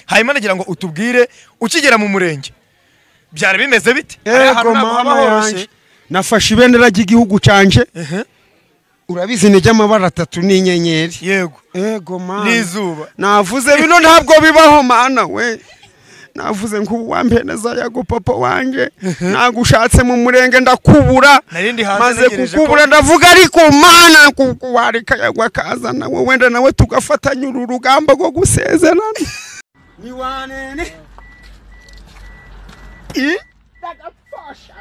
Hanyuma nagira ngo utubwire ukigera mu murenge byari bimeze bite? Yego mama yanjye, nafashe ibendera ry'igihugu canje, urabizi ni ry'amabara atatu n'inyenyeri. Yego. Yego mama. N'izuba. Navuze bino ntabwo bibaho mana we. Navuze ngo wampeneza yago papa wanje, nagushatse mu murenge ndakubura, maze kukubura ndavuga ariko mana kukuwarika yagwa kaza nawe wenda nawe tugafatanya uru rugamba rwo gusezerana. Ni wanene ndagapfasha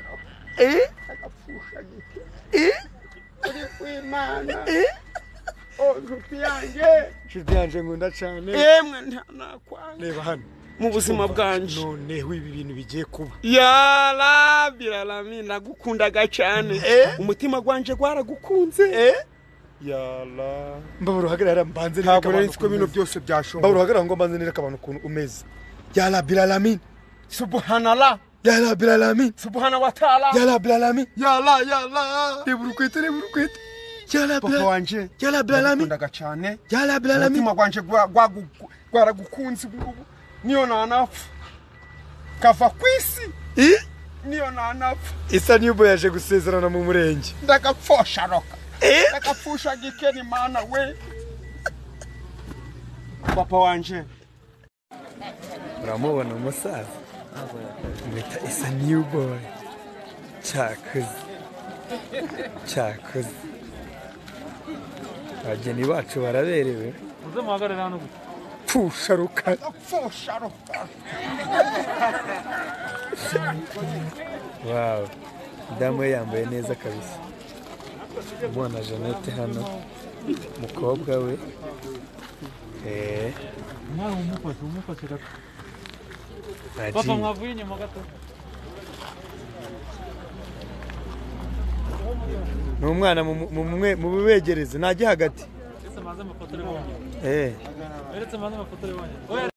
ndagapfusha gike uri kwimana nshuti yanjye, nshuti yanjye nkunda cyane, yemwe ntanakwanga. Reba hano mu buzima bwanje noneho ibi bintu bigiye kuba. Ya Rabbi alamin, nagukundaga cyane, umutima gwanje gwaragukunze. Ya Allah, mbabura uhagarara mbanze nereka abantu, ntabwo nzi bino byose byashoboka. Mbabura uhagarara ngo mbanze nereka abantu ukuntu umeze. Ya Rabbi alamin, subhanallah. Ya Rabbi alamin, subhana wa ta'ala. Ya Rabbi alamin, ya Allah, ya Allah. Reba urukwete, reba urukwete. Ya Rabbi wanje, ya Rabbi alamin, nagukundaga cyane. Ya Rabbi alamin, umutima gwanje gwaragukunze ubu. Niyo nanapfa kava kwisi, niyo nanapfa. Isa New Boy yaje gusezerana mu murenge, ndagapfosha roka, ndagapfusha gikeni mana we. Papa wanje uramubona umusaza mwita Isa New Boy. Cyakoze cyakoze, abageni bacu baraberewe. Uzamuhagarara hano gute? Pfusha ruka, pfusha ruka. Wow, damu ye yambaye neza kabisa. Umwana Jeannette hano, umukobwa we. Mwana umufashe, umufashe gato. Papa mwavuye inyuma gato. Ni umwana mu mubegereze najye hagati. Maze amafoto ari bonyine.